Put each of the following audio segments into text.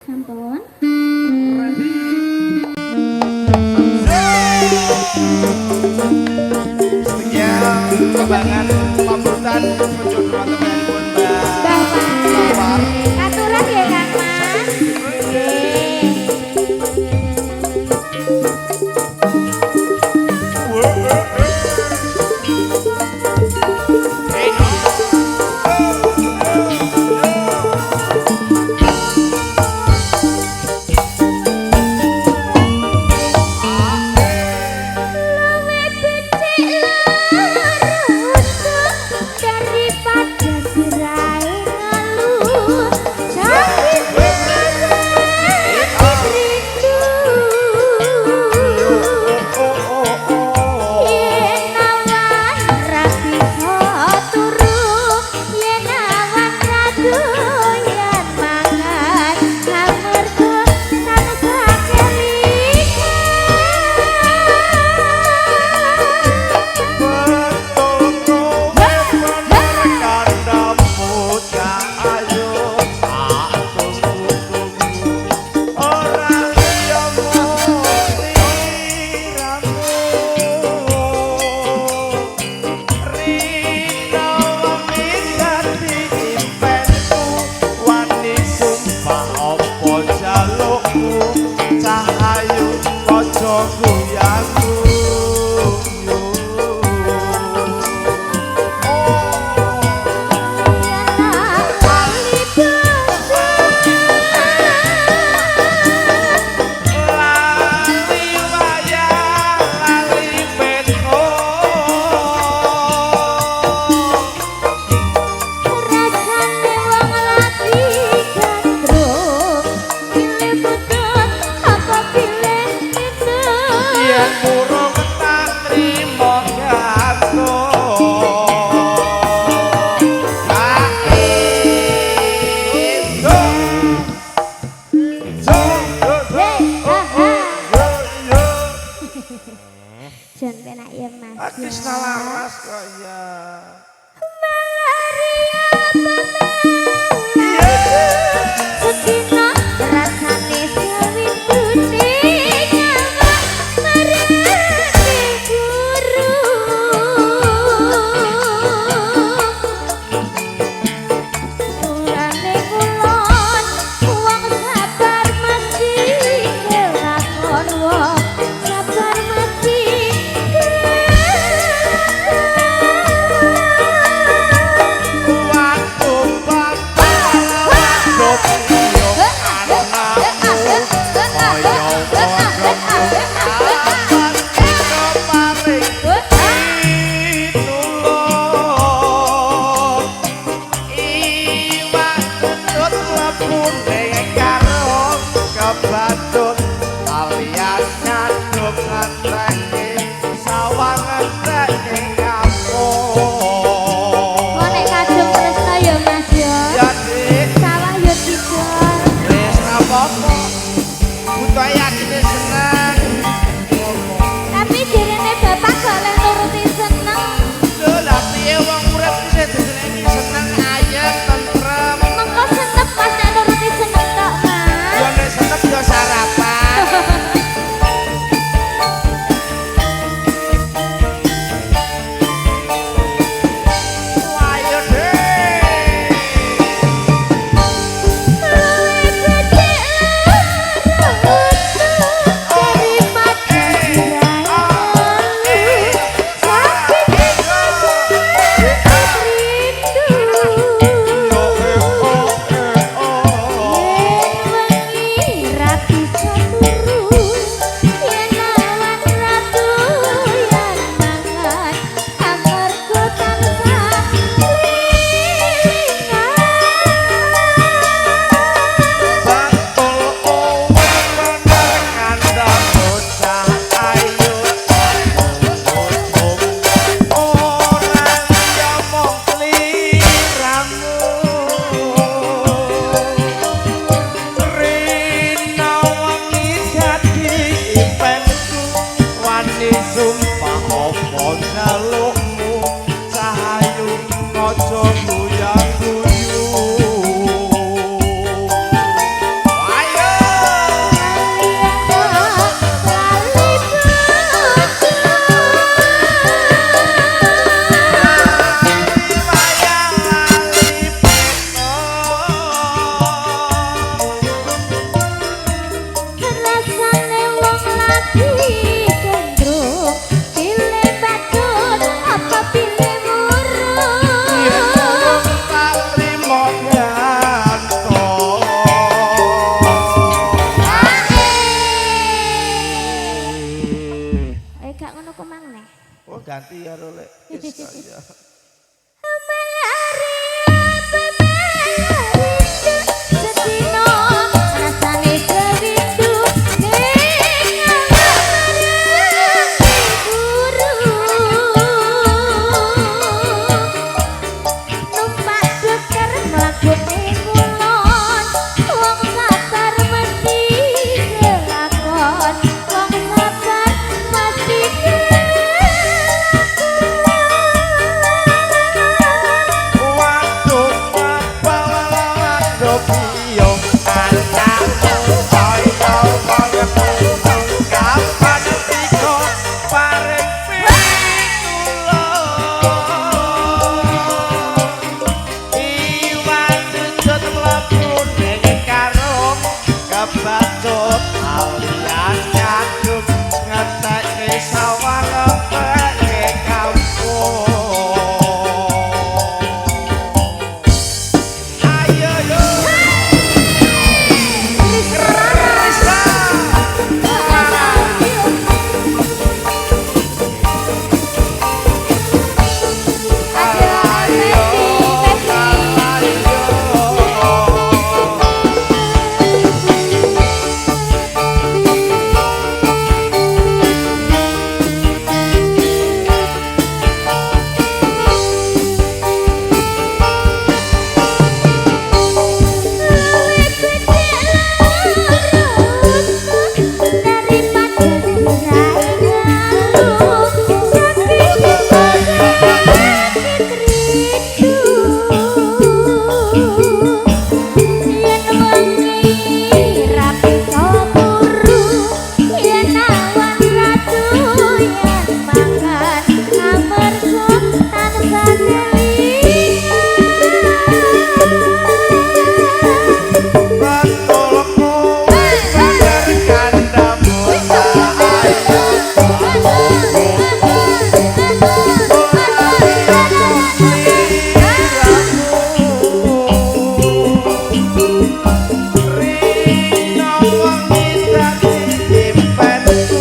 Sampun. Sekian kembangan pambutan menuju temanipun Mbak Bapak. Katuran ya Kang Mas. Nggih. Luwih becik loro daripada sirahe ngelu. Sakit sakit rindu. Yen awan ra bisa turu, yen awan ra doyan mangan, amarga tansah kelingan. Betul kowe bener kandhamu ayo tak tunggu-tunggu ora iya sliramu rina wengi dadi impenku wani sumpah apa jalukku cahayu aja guyaku. Lali Lali wayah lali petro rasane wong lagi gandrung, pilih putut apa pilih pitung. Yen murung tak trimo gantung. Itu Jo jo jo oh oh yo yo. Jan penak ya Mas. Ah, Krisna Laras kok ya. Malaria sedina rasane sewindune nyawa marane guru. Urane kulon wong sabar mesti kelakon, wong sabar mesti kelakon. Waktu bakal waktu piyo anakmu kaya wong kapan kita paring pitulung iwak tutut mlebu ning karung kebatut alias kadung ngenteke sawang ngenteke kampung. Kok nek kadung tresno ya Mas ya. Ya Dik. Sawah ya didol. Wis ra apa-apa. Buta yakine seneng. Tapi jarene bapak gak oleh nuruti seneng. Lho lah piye wong urip ki sing disenengi seneng ayem tentrem. Mengko senep Mas nek nuruti seneng tok Mas. Ya nek senep ya sarapan. Ayo Dik. Luwih becik loro Ganti karo lek wis kaya. Sedino rasane serindu ning guru numpak dokter mlaku ning ngulon wong sabar mesti kelakon wong sabar mesti kelakon. Waduh, waduh, piyo anakmu kaya kaya kapan tiko paring pitulung iwak jujut mlebu ning karung kebacut alias kadung ngetekke sawah ngetekke kampung. Ayo yo Krishna. Ada Febri, Febri. Luwih becik daripada sirahe ngalu sakit sakit rindu yen wengi ra bisa turu yen awan ra doyan mangan amarga tansah kelingan. Betul kowe bener kandamu ayo. Rino wengi dadi impenku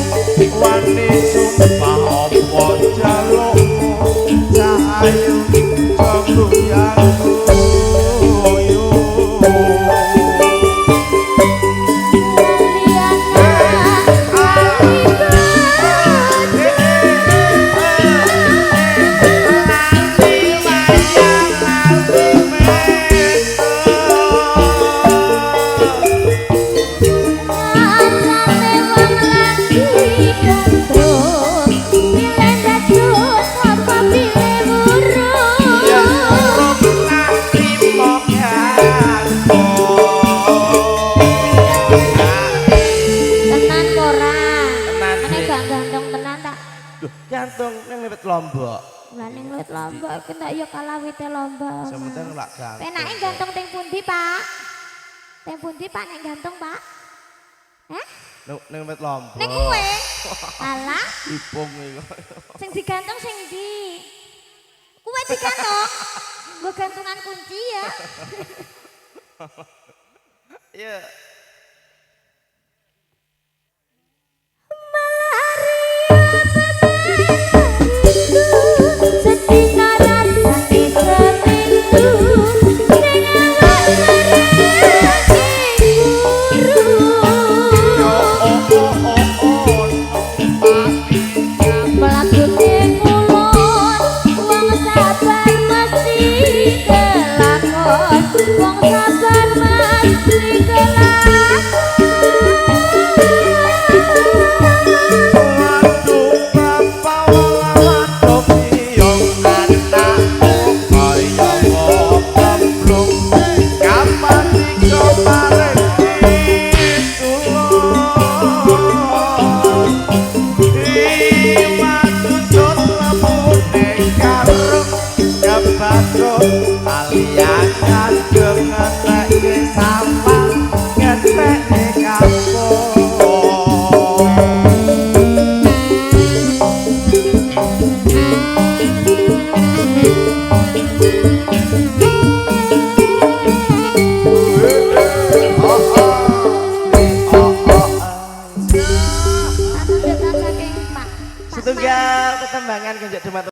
wani sumpah apa jalukmu cahayu jogo guyu. Lali wayang lali metu. Ya urung tak trimo gantung. Tenan ora? Tenan, Nek Dik. gak gantung tenan tak. Duh, gantung ning lewat Lombok. Lah ning wit lombok iki tak ya kalah wite lombok. Sementing lak gantung. Penake gantung teng pundi, Pak? Teng pundi, Pak, nek gantung, Pak? Hah? Ning wit Lombok. Ning kowe? Alah, Ipung iku. sing digantung sing ndi? Kuwe digantung. Nggo gantungan kunci ya. Iya. Sedina rasane seminggu ning awak marake guru. Yo oh oh oh oh. Mlakune ngulon wong sabar mesti kelakon wong sabar mesti kelakon. Waduh bapak waduh piyong anakmu kaya kemplung kapan diko paring pitulung iwak tutut mlebu ning karung kebacut alias kadung ngetekke sawah ngetekke kampung. Saking Pak Setunggal. Tetembangan genjek dumateng.